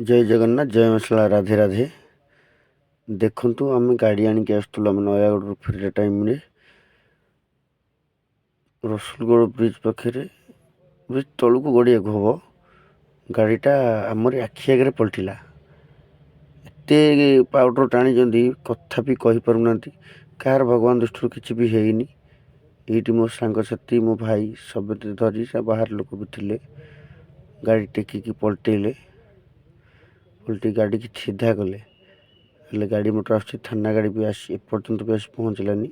ଜୟ ଜଗନ୍ନାଥ, ଜୟ ମସଲା, ରାଧେ ରାଧେ। ଦେଖନ୍ତୁ, ଆମେ ଗାଡ଼ି ଆଣିକି ଆସୁଥିଲୁ। ଆମେ ନୟାଗଡ଼ରୁ ଫେରିଲା ଟାଇମ୍ରେ ରସୁଲଗଡ଼ ବ୍ରିଜ୍ ପାଖରେ, ବ୍ରିଜ୍ ତଳକୁ ଗଡ଼ିବାକୁ ହେବ, ଗାଡ଼ିଟା ଆମରି ଆଖି ଆଗରେ ପଲଟିଲା। ଏତେ ପାଉଡ଼ର ଟାଣିଛନ୍ତି, କଥା ବି କହିପାରୁନାହାନ୍ତି। କାହାର ଭଗବାନ ଦୃଷ୍ଟିରୁ କିଛି ବି ହେଇନି। ଏଇଠି ମୋ ସାଙ୍ଗସାଥି, ମୋ ଭାଇ ସମସ୍ତେ ଧରି, ବାହାର ଲୋକ ବି ଥିଲେ, ଗାଡ଼ି ଟେକିକି ପଲଟେଇଲେ। ପଲଟି ଗାଡ଼ିକି ସିଧା କଲେ, ହେଲେ ଗାଡ଼ି ମଟର ଆସୁଛି, ଥାନା ଗାଡ଼ି ବି ଆସି ଏପର୍ଯ୍ୟନ୍ତ ବି ଆସି ପହଞ୍ଚିଲାନି।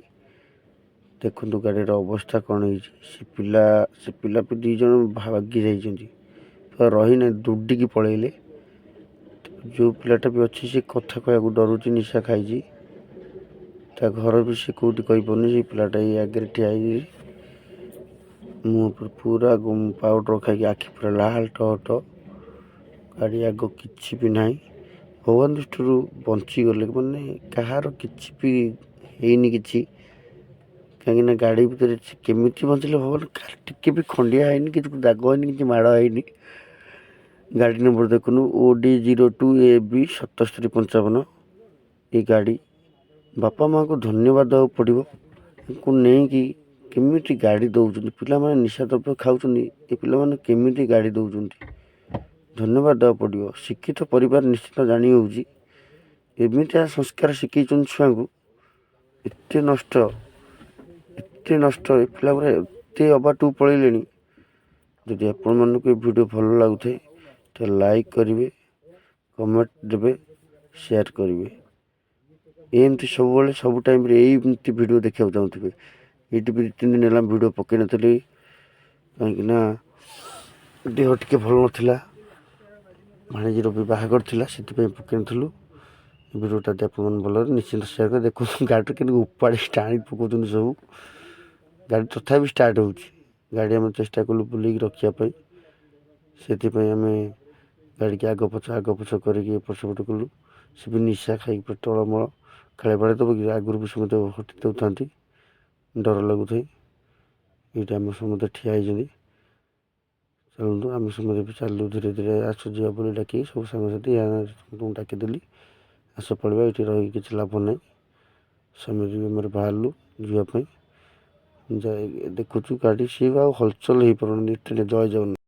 ଦେଖନ୍ତୁ ଗାଡ଼ିର ଅବସ୍ଥା କ'ଣ ହେଇଛି। ସେ ପିଲା ବି 2 ଜଣ ଭାଗି ଯାଇଛନ୍ତି, ରହିନେ, ଦୌଡ଼ିକି ପଳେଇଲେ। ଯେଉଁ ପିଲାଟା ବି ଅଛି, ସେ କଥା କହିବାକୁ ଡରୁଛି। ନିଶା ଖାଇଛି, ତା ଘର ବି ସେ କେଉଁଠି କହିପାରୁନି। ସେ ପିଲାଟା ଏଇ ଆଗରେ ଠିଆ ହେଇକି ମୁହଁ ଉପରେ ପୁରା ପାଉଡ଼ର ଖାଇକି ଆଖି ପୁରା ଲାଲ ଟହ ଟହ। ଗାଡ଼ି ଆଗ କିଛି ବି ନାହିଁ। ଭଗବାନ ଦୃଷ୍ଟିରୁ ବଞ୍ଚିଗଲେ, ମାନେ କାହାର କିଛି ବି ହେଇନି କିଛି। କାହିଁକିନା ଗାଡ଼ି ଭିତରେ କେମିତି ବଞ୍ଚିଲେ ଭଗବାନ, କାହାର ଟିକେ ବି ଖଣ୍ଡିଆ ହେଇନି, କିଛି ଦାଗ ହେଇନି, କିଛି ମାଡ଼ ହେଇନି। ଗାଡ଼ି ନମ୍ବର ଦେଖନ୍ତୁ, OD 02 AB 7755। ଏ ଗାଡ଼ି ବାପା ମାଆଙ୍କୁ ଧନ୍ୟବାଦ ଦେବାକୁ ପଡ଼ିବ। ତାଙ୍କୁ ନେଇକି କେମିତି ଗାଡ଼ି ଦେଉଛନ୍ତି? ପିଲାମାନେ ନିଶା ଦ୍ରବ୍ୟ ଖାଉଛନ୍ତି, ଏ ପିଲାମାନେ କେମିତି ଗାଡ଼ି ଦେଉଛନ୍ତି? ଧନ୍ୟବାଦ ଦେବାକୁ ପଡ଼ିବ। ଶିକ୍ଷିତ ପରିବାର ନିଶ୍ଚିତ ଜାଣି ହେଉଛି, ଏମିତିଆ ସଂସ୍କାର ଶିଖେଇଛନ୍ତି ଛୁଆଙ୍କୁ। ଏତେ ନଷ୍ଟ, ଏତେ ନଷ୍ଟ, ଏ ପିଲା ଗୁଡ଼ା ଏତେ ଅବାଟକୁ ପଳେଇଲେଣି। ଯଦି ଆପଣମାନଙ୍କୁ ଏ ଭିଡ଼ିଓ ଭଲ ଲାଗୁଥାଏ, ତ ଲାଇକ୍ କରିବେ, କମେଣ୍ଟ ଦେବେ, ସେୟାର କରିବେ। ଏମିତି ସବୁବେଳେ ସବୁ ଟାଇମ୍ରେ ଏଇମିତି ଭିଡ଼ିଓ ଦେଖିବାକୁ ଚାହୁଁଥିବେ। ଏଇଠି ବି 2-3 ଦିନ ହେଲା ଭିଡ଼ିଓ ପକେଇ ନଥିଲି, କାହିଁକିନା ଦେହ ଟିକେ ଭଲ ନଥିଲା, ଭାଣିଜୀର ବି ବାହାଘର ଥିଲା, ସେଥିପାଇଁ ପକେଇ ନଥିଲୁ। ଭିଡ଼ିଓଟା ଯଦି ଆପଣମାନେ ଭଲ, ନିଶ୍ଚିନ୍ତ ସେୟାର କରି ଦେଖନ୍ତୁ। ଗାଡ଼ିଟା କେମିତି ଉପାଡ଼ି ଟାଣି ପକାଉଛନ୍ତି ସବୁ। ଗାଡ଼ି ତଥାପି ଷ୍ଟାର୍ଟ ହେଉଛି। ଗାଡ଼ି ଆମେ ଚେଷ୍ଟା କଲୁ ବୁଲେଇକି ରଖିବା ପାଇଁ, ସେଥିପାଇଁ ଆମେ ଗାଡ଼ିକି ଆଗ ପଛ ଆଗ ପଛ କରିକି ଏପଟ ସେପଟ କଲୁ। ସେ ବି ନିଶା ଖାଇକି ପୁରା ଟଳମଳ। କାଳେ ବାଡ଼େଇ ଦେବ କି, ଆଗରୁ ବି ସମସ୍ତେ ହଟି ଦେଉଥାନ୍ତି, ଡର ଲାଗୁଥାଏ। ଏଇଠି ଆମେ ସମସ୍ତେ ଠିଆ ହେଇଛନ୍ତି। ଚାଲନ୍ତୁ, ଆମେ ସମସ୍ତେ ବି ଚାଲିଲୁ ଧୀରେ ଧୀରେ। ଆସ ଯିବା ବୋଲି ଡାକିକି ସବୁ ସାଙ୍ଗସାଥି ସମସ୍ତଙ୍କୁ ଡାକିଦେଲି, ଆସ ପଳେଇବା, ଏଇଠି ରହିକି କିଛି ଲାଭ ନାହିଁ। ସମସ୍ତେ ବି ଆମର ବାହାରିଲୁ ଯିବା ପାଇଁ। ଯାଇ ଦେଖୁଛୁ ଗାଡ଼ି, ସିଏ ବି ଆଉ ହଲଚଲ ହେଇପାରୁନି ଏତେ। ଜୟ ଜଗନ୍ନାଥ।